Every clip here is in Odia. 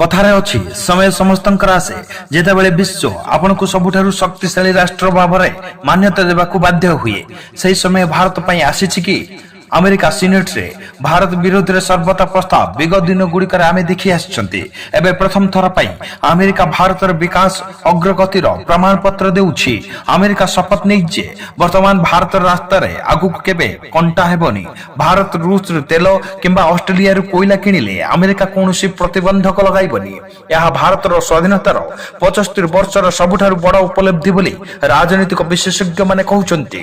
କଥାରେ ଅଛି, ସମୟ ସମସ୍ତଙ୍କର ଆସେ, ଯେତେବେଳେ ବିଶ୍ୱ ଆପଣଙ୍କୁ ସବୁଠାରୁ ଶକ୍ତିଶାଳୀ ରାଷ୍ଟ୍ର ଭାବରେ ମାନ୍ୟତା ଦେବାକୁ ବାଧ୍ୟ ହୁଏ। ସେହି ସମୟ ଭାରତ ପାଇଁ ଆସିଛି କି? ଆମେରିକା ସିନେଟରେ ଭାରତ ବିରୋଧରେ ସର୍ବଦା ପ୍ରସ୍ତାବ ବିଗତ ଦିନ ଗୁଡ଼ିକରେ ଆମେ ଦେଖି ଆସିଛନ୍ତି। ଏବେ ପ୍ରଥମ ଥର ପାଇଁ ଆମେରିକା ଭାରତର ବିକାଶ ଅଗ୍ରଗତିର ପ୍ରମାଣପତ୍ର ଦେଉଛି। ଆମେରିକା ଶପଥ ନେଇଛି ଯେ ବର୍ତ୍ତମାନ ଭାରତର ରାସ୍ତାରେ ଆଗକୁ କେବେ କଣ୍ଟା ହେବନି। ଭାରତ ରୁଷରୁ ତେଲ କିମ୍ବା ଅଷ୍ଟ୍ରେଲିଆରୁ କୋଇଲା କିଣିଲେ ଆମେରିକା କୌଣସି ପ୍ରତିବନ୍ଧକ ଲଗାଇବନି। ଏହା ଭାରତର ସ୍ୱାଧୀନତାର 75 ବର୍ଷର ସବୁଠାରୁ ବଡ଼ ଉପଲବ୍ଧି ବୋଲି ରାଜନୈତିକ ବିଶେଷଜ୍ଞମାନେ କହୁଛନ୍ତି।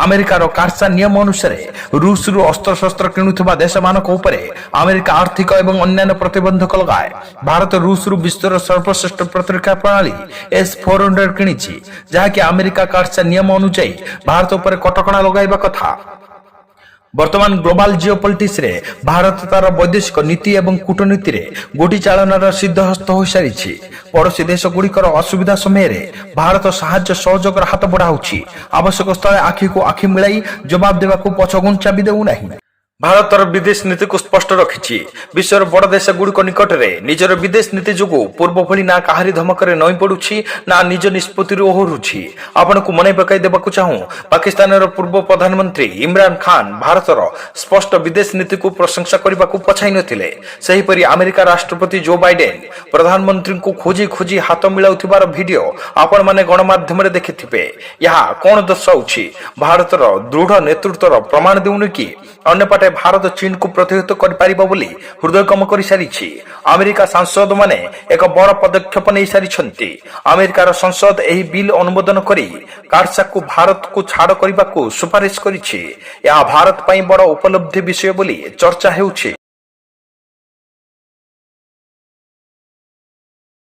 ଆମେରିକାର କାର୍ସା ନିୟମ ଅନୁସାରେ ରୁଷରୁ ଅସ୍ତ୍ରଶସ୍ତ୍ର କିଣୁଥିବା ଦେଶମାନଙ୍କ ଉପରେ ଆମେରିକା ଆର୍ଥିକ ଏବଂ ଅନ୍ୟାନ୍ୟ ପ୍ରତିବନ୍ଧକ ଲଗାଏ। ଭାରତ ରୁଷରୁ ବିଶ୍ୱର ସର୍ବଶ୍ରେଷ୍ଠ ପ୍ରତିରକ୍ଷା ପ୍ରଣାଳୀ ଏସ୍-400 କିଣିଛି, ଯାହାକି ଆମେରିକା କାର୍ସା ନିୟମ ଅନୁଯାୟୀ ଭାରତ ଉପରେ କଟକଣା ଲଗାଇବା କଥା। ବର୍ତ୍ତମାନ ଗ୍ଲୋବାଲ ଜିଓ ପଲିଟିକ୍ସରେ ଭାରତ ତାର ବୈଦେଶିକ ନୀତି ଏବଂ କୂଟନୀତିରେ ଗୋଟି ଚାଳନାର ସିଦ୍ଧହସ୍ତ ହୋଇସାରିଛି। ପଡ଼ୋଶୀ ଦେଶଗୁଡ଼ିକର ଅସୁବିଧା ସମୟରେ ଭାରତ ସାହାଯ୍ୟ ସହଯୋଗର ହାତ ବଢ଼ାଉଛି। ଆବଶ୍ୟକ ସ୍ଥଳେ ଆଖିକୁ ଆଖି ମିଳାଇ ଜବାବ ଦେବାକୁ ପଛଘୁଞ୍ଚା ବି ଦେଉନାହିଁ। ଭାରତର ବିଦେଶ ନୀତିକୁ ସ୍ପଷ୍ଟ ରଖିଛି। ବିଶ୍ୱର ବଡ଼ ଦେଶଗୁଡ଼ିକ ନିକଟରେ ନିଜର ବିଦେଶ ନୀତି ଯୋଗୁଁ ପୂର୍ବ ଭଳି ନା କାହାରି ଧମକରେ ନଇଁ ପଡୁଛି, ନା ନିଜ ନିଷ୍ପତ୍ତିରୁ ଓହରୁଛି। ଆପଣଙ୍କୁ ମନେ ପକାଇ ଦେବାକୁ ଚାହୁଁ, ପାକିସ୍ତାନର ପୂର୍ବ ପ୍ରଧାନମନ୍ତ୍ରୀ ଇମ୍ରାନ ଖାନ ଭାରତର ସ୍ପଷ୍ଟ ବିଦେଶ ନୀତିକୁ ପ୍ରଶଂସା କରିବାକୁ ପଛାଇ ନଥିଲେ। ସେହିପରି ଆମେରିକା ରାଷ୍ଟ୍ରପତି ଜୋ ବାଇଡେନ ପ୍ରଧାନମନ୍ତ୍ରୀଙ୍କୁ ଖୋଜି ଖୋଜି ହାତ ମିଳାଉଥିବାର ଭିଡିଓ ଆପଣମାନେ ଗଣମାଧ୍ୟମରେ ଦେଖିଥିବେ। ଏହା କଣ ଦର୍ଶାଉଛି? ଭାରତର ଦୃଢ ନେତୃତ୍ୱର ପ୍ରମାଣ ଦେଉନି କି? ଅନ୍ୟପଟେ ଭାରତ ଚୀନକୁ ପ୍ରତିହତ କରିପାରିବ ବୋଲି ହୃଦୟଙ୍ଗମ କରିସାରିଛି। ଆମେରିକା ସାଂସଦମାନେ ଏକ ବଡ଼ ପଦକ୍ଷେପ ନେଇସାରିଛନ୍ତି। ଆମେରିକାର ସଂସଦ ଏହି ବିଲ୍ ଅନୁମୋଦନ କରି କାର୍ସାକୁ ଭାରତକୁ ଛାଡ଼ କରିବାକୁ ସୁପାରିଶ କରିଛି। ଏହା ଭାରତ ପାଇଁ ବଡ଼ ଉପଲବ୍ଧି ବିଷୟ ବୋଲି ଚର୍ଚ୍ଚା ହେଉଛି।